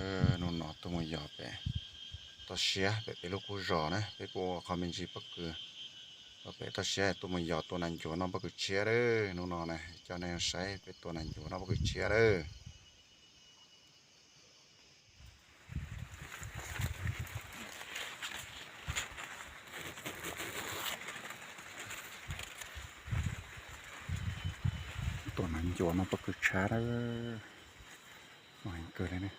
Hnub no tuaj mus yos pem toj siab pem peb lub qub zos na, peb kuj ua qho me ntsis pob kws rau pem toj siab, tuaj mus yos tua nas ncuav noj pob kws tshiab lawm. Hnub no na coj nej saib peb tua nas ncuav noj pob kws tshiab lawm. Tua nas ncuav noj pob kws tshiab lawm. Heev kawg li ne.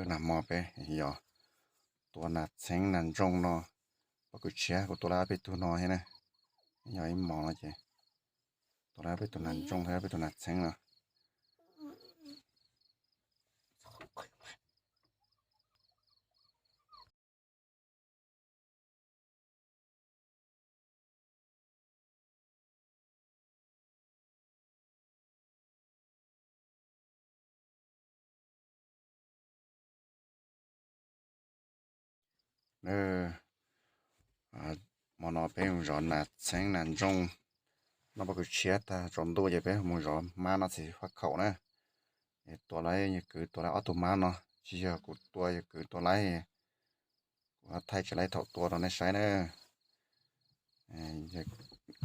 Nag hmo peb yog tua nas txheeb nas ntsooj no, pob kws tshiab kuv tua lawm ob peb tug no thiab na. Yog ib hmos no ces tua lawm ob peb tug nas ntsooj thiab ob peb tug nas txheeb no. Hmo no peb mus zov nas txheeb nas ntsooj noj pob kws tshiab tag, tsaus ntuj ces peb mus zov hmab noj txiv faj khaum na. Tua lawm, yawg kwv tua lawm ob tug hmab no, tsis yog kuv tua, yawg kwv tua lawm. Kuv thaij tsis laiv thaum tua rau nej saib na. Yawg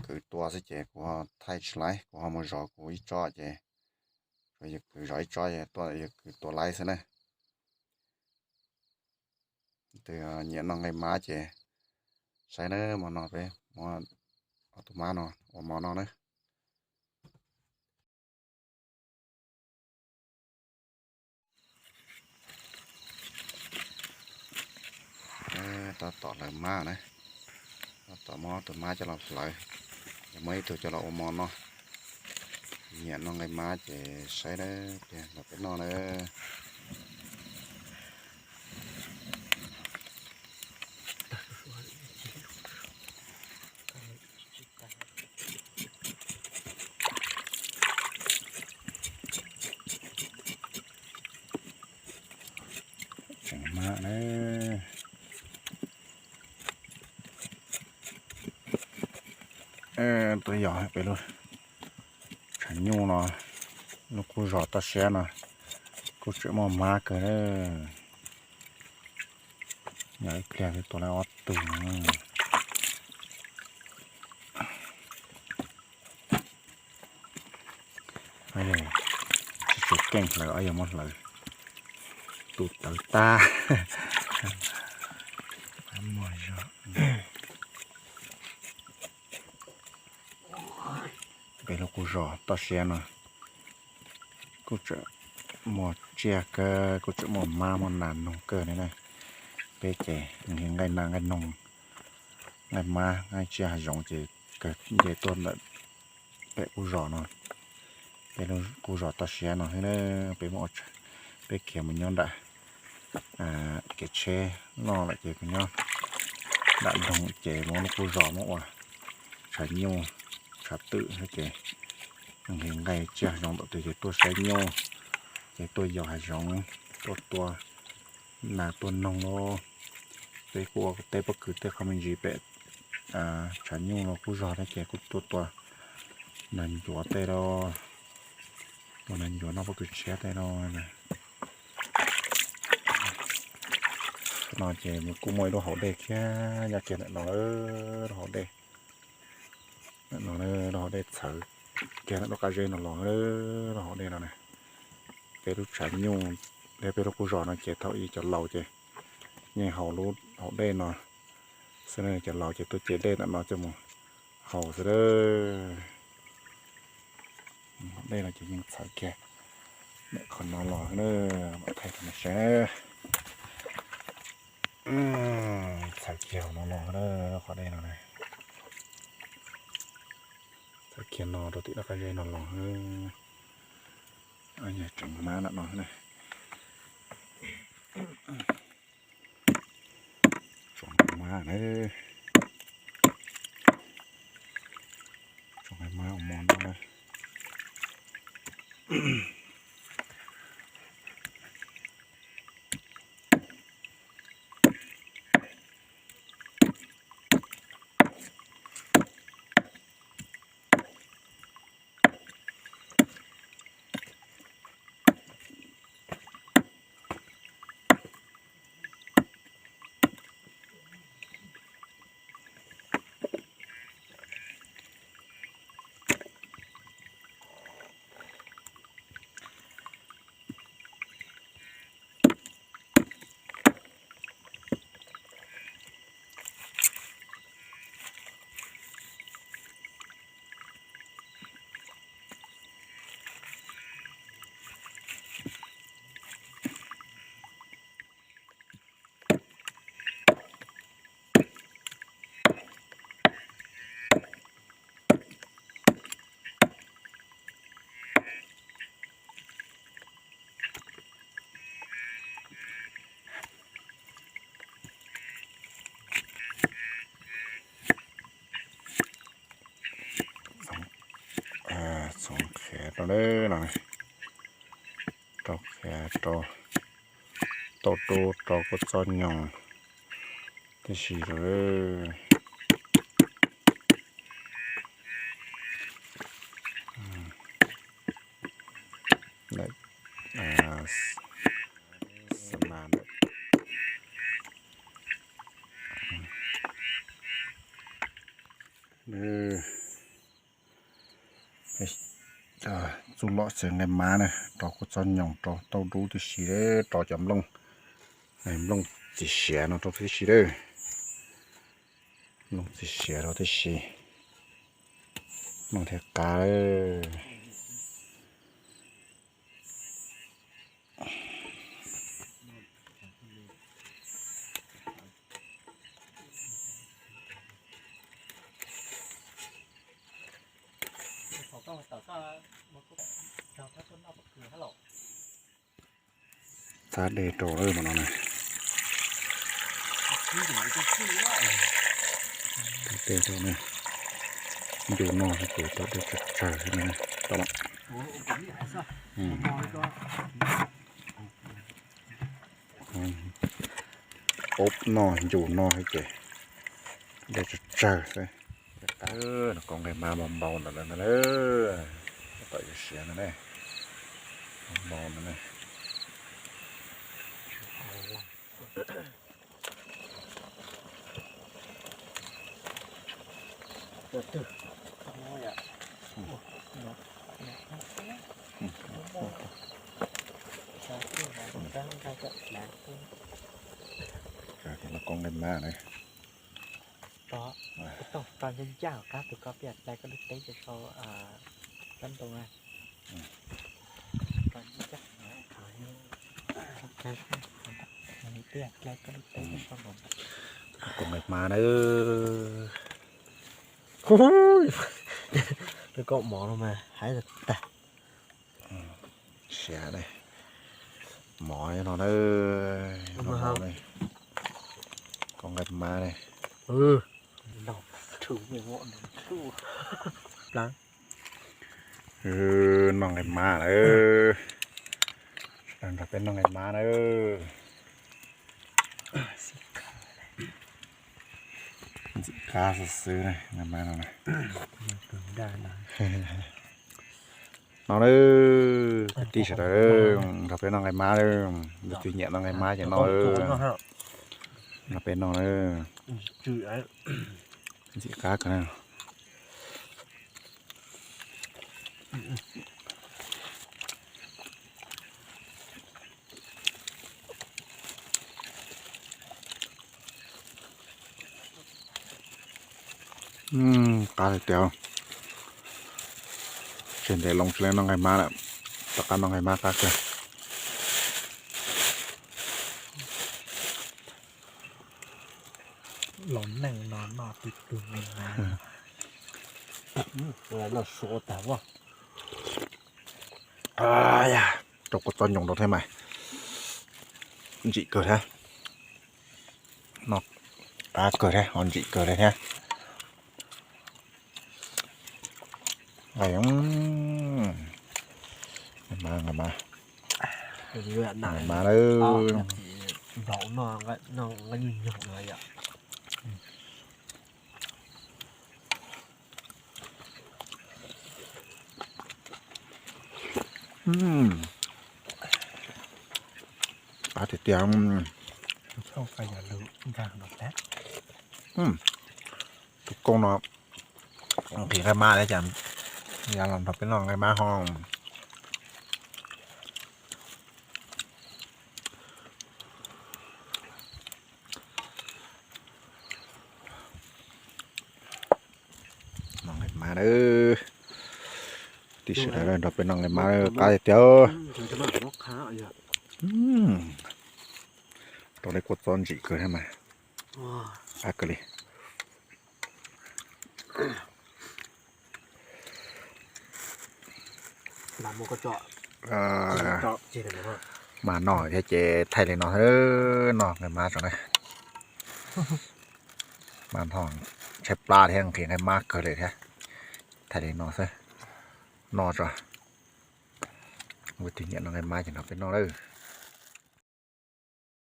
kwv tua xwb ces kuv thaij tsis laiv, kuv ho mus zov kuv ib tsob ces, yawg kwv zov ib tsob, yawg kwv tua laiv xwb na. Tus nyiam noj nqaij mab ces saib na, hmo no peb muab ob tug hmab no ua mov noj na. Tab tom hlawv mab na, tab tom muab tus mab coj los hlawv, ces muab ib tug coj los ua mov noj. Nyiam noj nqaij mab ces saib na, los peb noj na. Tuaj yos pem lub tshav nyuj no, lub qub zos toj siab no kuj tseem muaj mab kawg na. Yog ib pliag twb tua lawm ob tug no. Tsis tshua keej hlawv, ob yog muab hlawv tu tawv tag. Peb lub qub zos toj siab no kuj tseem muaj tsiaj kawg, kuj tseem muaj mab muaj nas noog kawg li na. Peb ces nqaij nas nqaij noog, nqaij mab nqaij tsiaj hav zoov ces kawg nce tuaj ntawm pem qub zos no. Peb lub qub zos toj siab no xwb na, peb, peb khiav mus nyob nram kev tsheb loj lawm ces mus nyob nram nroog ces mus lub qub zos muab ua tshav nyuj tshav twm xwb ces nqaij tsiaj hav zoov ntawm twg ces tuaj saib nyuj, ces tuaj yos hav zoov, tuaj tua nas tua noog lauj. Peb kuj ua teb pob kws tej qhov me ntsis pem tshav nyuj los qub zos thiab ces kuj tuaj tua nas ncuav tej lauj, tua nas ncuav noj pob kws tshiab tej lauj. No ces kuj muaj ib lub hauv dej kiag nyob kiag ntawm no, lub hauv dej, lub hauv dej txhawv kiag ntawm lub qab zeb no los, lub hauv dej no na. Peb lub tshav nyuj thiab peb lub qub zos no ces thaum ub cov laus ces yeej haus lub hauv dej no xwb na, cov laus ces tuaj ce dej ntawm no coj mus haus xwb. Hauv dej no ces yeej txhawv kiag ntawm qhov no los na, mam thaij rau nej saib. Txhawv kiag hauv no los na, qhov dej no na. Txhawv kiag no rau tim lub qab zeb no los. Tseem mab ntawm no na. Tseem mab na. Tseem mab ua mov no na. Txhoov qhiav rau no, rau qhiav rau tauj dub rau kua txob nyoos tib si rau. Txuj lom xwb, nqaij mab na, rau kua txob nyoos rau tauj dub tib si, rau cov nplooj, nplooj txiv siav no rau tib si lawm. Nplooj txiv siav rau tib si, nplooj thiaj qab lawm. Txhab dej rau lawm mas no na. Txhab dej rau na. Ncu noj ces tau dej tsawg tsawg xwb na. Tau mas. qaub noj ncus no ces dej tsawg tsawg xwb. Nws koob nqaij mab npau npau ntawm no ntag na, tom yuav siav ntag ne, npau ntawm ne. Koob nqaij mab na. Koob nqaij mab na. Lub koob mov no mas haib tag. Siav ne, mov no na, koob nqaij mab ne. Noj nqaij mab lawm, sawv daws nrog peb noj nqaij mab na. Ntxim qab xwb xwb nqaij mab no. No na, kwv tij sawv daws, nrog peb noj nqaij mab, leej twg nyiam noj nqaij mab ces noj. Nrog peb noj na. Ntxim qab kawg na. Qab tiag tiag. Tseg ntev loo tsis li noj nqaij mab lawm, rov qab noj nqaij mab qab kawg. Los neej no noj tib tug nqaij mab. Noj suav tag. Rau kua txob nyoos rau thiab mas ntsim kawg thiab. Noj qab kawg thiab ho ntsim kawg li thiab. Nqaij mab, nqaij mab, nqaij mab lawm. Qab tiag tiag. Tus koob no nqhis nqaij mab thiab ces yav los nrog peb noj nqaij mab ho. Noj nqaij mab na. Tij sawv daws nrog peb noj nqaij mab qab tiag tiag. Rau lub kua txob ntsim kawg thiab mas qab kawg li. Mas noj thiab ces thaij li no, noj nqaij mab tso na. Mas noj tshaib plab thiab nqhis nqaij mab kawg li thiab. Thaij li no xwb, noj tso. Leej twg nyiam noj nqaij mab ces nrog peb noj lawm.